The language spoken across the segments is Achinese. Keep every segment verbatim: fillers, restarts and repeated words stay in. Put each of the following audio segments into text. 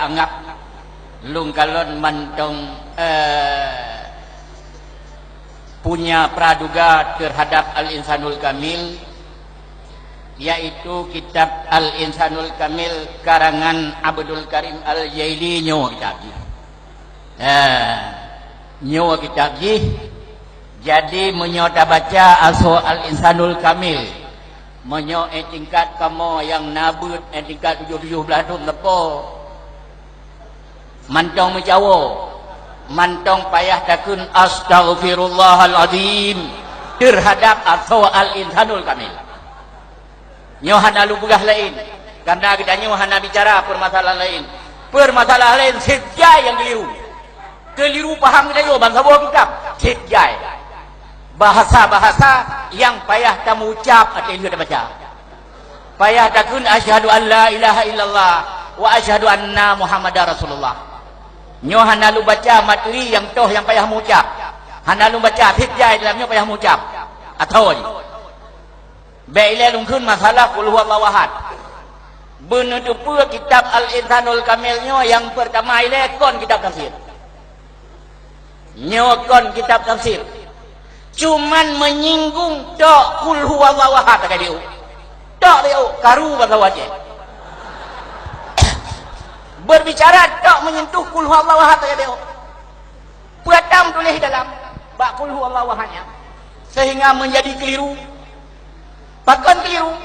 Anggap lôn kalon mantong, eh, punya praduga terhadap Al-Insanul Kamil, yaitu kitab Al-Insanul Kamil karangan Abdul Karim Al-Jaili nyoe kitab jih. Eh, nyoe kitab jih. Jadi, meunyoe tabaca asoe Al-Insanul Kamil, meunyoe eh tingkat kamoe nyang na beuet eh tingkat tujoh tujoh blaih thon leupah, mantong meucawo, mantong payah takheun astaghfirullahalazim terhadap asoe Al-Insanul Kamil. Nyoe hana lôn peugah laén, karena geutanyoe hana bicara peumasalahan laén. Peumasalahan laén seb jai nyang keuliru. Keuliru paham geutanyoe ban saboh kitab, seb jai. Bahasa-bahasa nyang payah tameuucab ateueh lheueh tabaca. Payah takheun, "Asyhadu an la ilaha illallah wa asyhadu anna Muhammadar Rasulullah." Nyoe hana lôn baca materi nyang toh nyang payah meuucab. Hana lôn baca, seb jai dalam nyoe payah meuucab. Atau jih. Bék ilée lôn kheun masalah Qul Huwallahu Ahad. Beuneuteupeu kitab Al-Insanul Kamil nyoe nyang peurtama ilée kon kitab tafsir. Nyoe kon kitab tafsir. Cuman menyinggung tok Qul Huwallahu Ahad sagai diuk. Tok diuk, karu bahasa Aceh. Berbicara tok menyentuh Qul Huwallahu Ahad sagai diuk. Peue tam tuléh dalam bak Qul Huwallahu Ahad nyan, sehingga menjadi keliru. Pakon keliru?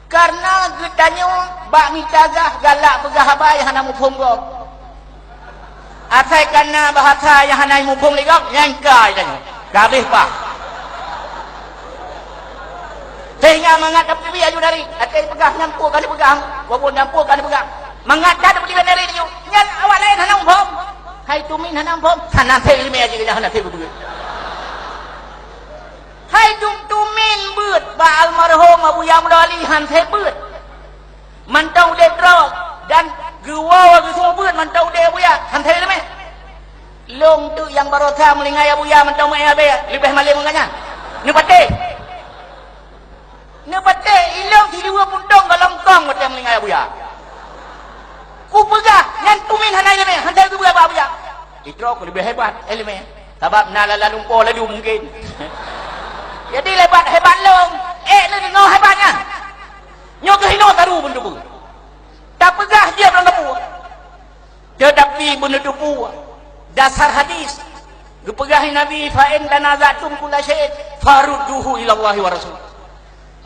Karena geutanyoe bak mita gah galak peugah haba nyang hana muphom gob. Asai kana bahasa nyang hana muphom lé gob, nyan ka geutanyoe. Ka habéh pah. Sehingga mangat tapeubiet aju dari, até peugah nyang peue ka dipeugah, walaupun nyang peue ka dipeugah. Mangat that tapeubiet dari nyoe, nyan awak laén hana muphom. Hai tumin hana muphom, hana sép ileumèe jih, hana sép beubeuet. Hai dum tumin beuet bak almarhum Abuya Muda Ali, han sép beuet. Mantong udép droe dan geuwoe geuseumeubeuet mantong udép Abuya, han sép ileumèe. Lôn teuk nyang barosa meulingai Abuya mantong meu'èn abée, leubeh malém ngon gobnyan. Neupatéh. Neupatéh, ilôn siluweue puntông gohlom kong watèe meulingai Abuya. Kupeugah, nyan tumin hana ileumèe, han sép geupeugah bak Abuya. Sidroe keuh leubeh hebat ileumèe, sabab na lala lumpoe laju mungken. Jadi, lebat hebat lôn, ék neudeungoe hebat nyan. Nyoe keuh inoe taru beuneuteupeu. Tapeugah jeuet lôn teupeu. Teutapi beuneuteupeu dasar hadis. Geupeugah lé Nabi, "Fa in tanaza'tum kulla syai'in farudduhu ilallahi wa rasul."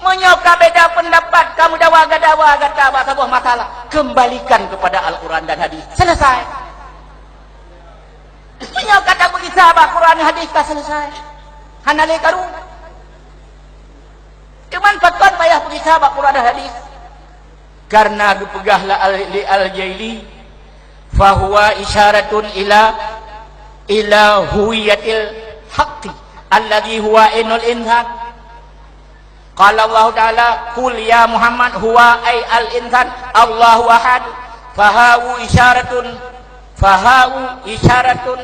Meunyoe ka beda peundapat, ka meudawa gata, dawa gata bak saboh masalah, kembalikan kepada Al-Quran dan hadis. Selesai. Meunyoe ka tapeugisa bak Quran hadis, ka selesai. Hana lé karu. Cuman pakon payah peugisa bak Quran dan hadis? Karena geupeugah la al-, li Al-Jaili, "Fahuwa isyaratun ila, ila huwiyatil haqqi, alladzi huwa ainul insan." Qala Allahu Ta'ala, "Qul ya Muhammad huwa ay al-insan Allahu ahad." Fahau isyaratun, fahau isyaratun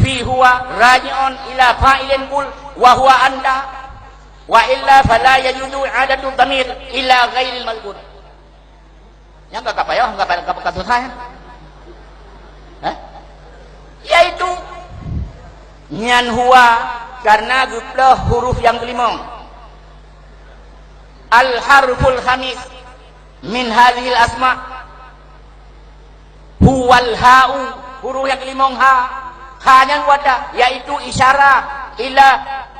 fi huwa raji'un ila fa'ilin qul wa huwa anta. Wa illa fala yajuzu i'adatu dhamir ila ghairil mazkur. Nyang ka, ka payah, ka, ka, ka susah, ya? Hah? Yaitu nyan huwa karena geuploh huruf nyang keulimong. Al-harful khamis min hadhil asma. Huwal ha'u, huruf nyang keulimong ha. Ha nyan wada, yaitu isyarah ila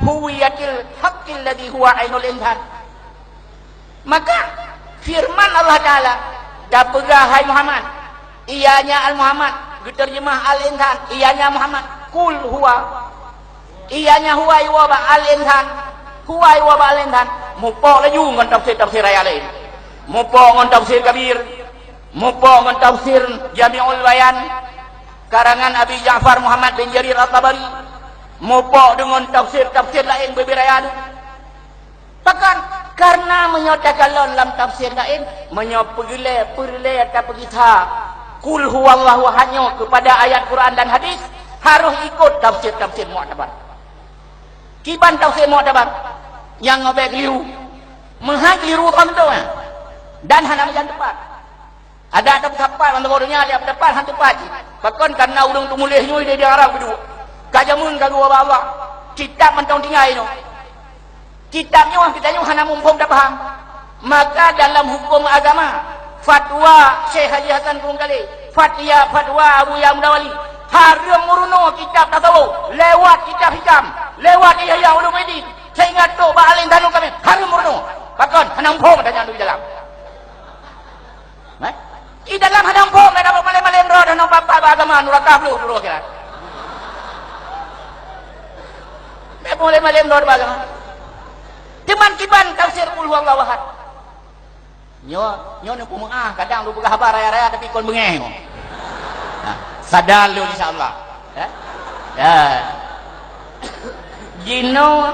huwiyatil haqqil ladzi huwa ainul insan. Maka, firman Allah Ta'ala, "Tapeugah, hai Muhammad." Ianya Al-Muhammad, geuteurjeumah Al-Insan, ianya Muhammad, "Qul huwa." Ianya huwa iwoe bak Al-Insan, huwa iwoe bak Al-Insan. Mupok laju ngon tafsir-tafsir ayat laén. Mupok ngon tafsir Kabir, mupok ngon tafsir Jami'ul Bayan, karangan Abi Ja'far Muhammad bin Jarir At-Tabari, mupok deungon tafsir-tafsir laén bubé raya tu. Pakon? Karena meunyoe takalon lam tafsir laén, meunyoe peureulèe, peureulèe tapeugisa Qul huwallahu ahad nyoe keupada ayat Quran dan hadis, harôh ikot tafsir-tafsir muktabar. Kiban tafsir muktabar nyang ngobek keliru, meuhai keliru kon tu, eh, dan hana meujan tepat. Adak teupeusapa lam saboh donya, adak teupat han teupat cit. Pakon? Kareuna ureuëng teumuléh nyoe di Arab geuduek. Ka jameun ka geuba bak Allah. Kitab mantong tinggai nyoe. Kitab nyoe kita nyoe hana muphom tapaham. Maka dalam huköm agama, fatwa Syekh Haji Hasan Krueng Kalé, fatwa, fatwa Abu Yahya Muda Wali, hareuem meurunoe kitab tasawuf lewat kitab hikam, lewat Ihya Ulumuddin, sehingga trok bak alim tanoh kami hareuem meurunoe. Pakon? Hana muphom tanyong di dalam. Eh? Di dalam hana muphom, dah malém-malém droe, dah nong papat bak agama, nuraka bloh, bloh akhirat. Dah malém-malém droe bak agama. Cuman kiban tafsir Qul Huwallahu Ahad. Nyoe, nyoe neupeumeungaih, kadang lôn peugah haba raya-raya, tapi kon beungéh nyoe. Ha, sadar lôn, insya Allah. Eh? Ya. Jinoe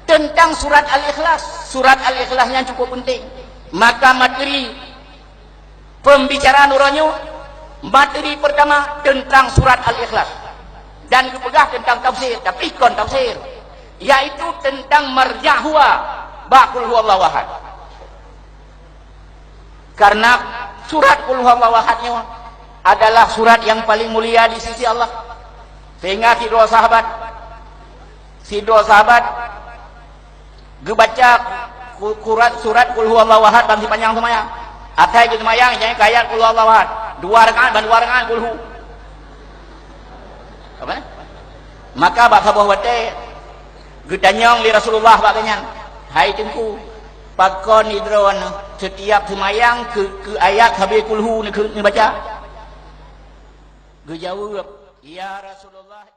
teuntang surat Al-Ikhlas. Surat Al-Ikhlas nyan cukup penting. Maka materi pembicaraan uroe nyoe, materi pertama teuntang surat Al-Ikhlas. Dan geupeugah teuntang tafsir, tapi kon tafsir, yaitu teuntang marja' huwa bak Qul Huwallahu Ahad. Karena surat Qul Huwallahu Ahad nyoe adalah surat yang paling mulia di sisi Allah. Sehingga sidroe sahabat, sidroe sahabat geubaca ku-, kurat, surat Qul Huwallahu Ahad ban sipanjang seumayang. Asai geuseumayang, jai keu ayat Qul Huwallahu Ahad. Dua rakaat ban dua rakaat Qul Hu. Apa? Maka bak saboh watée geutanyong lé Rasulullah bak geuhnyan, "Hai Teungku, pakon droeneuh setiap seumayang keu, keu ayat habéh Qul Hu neukeu-, neubaca?" Geujaweueb, "Ya Rasulullah,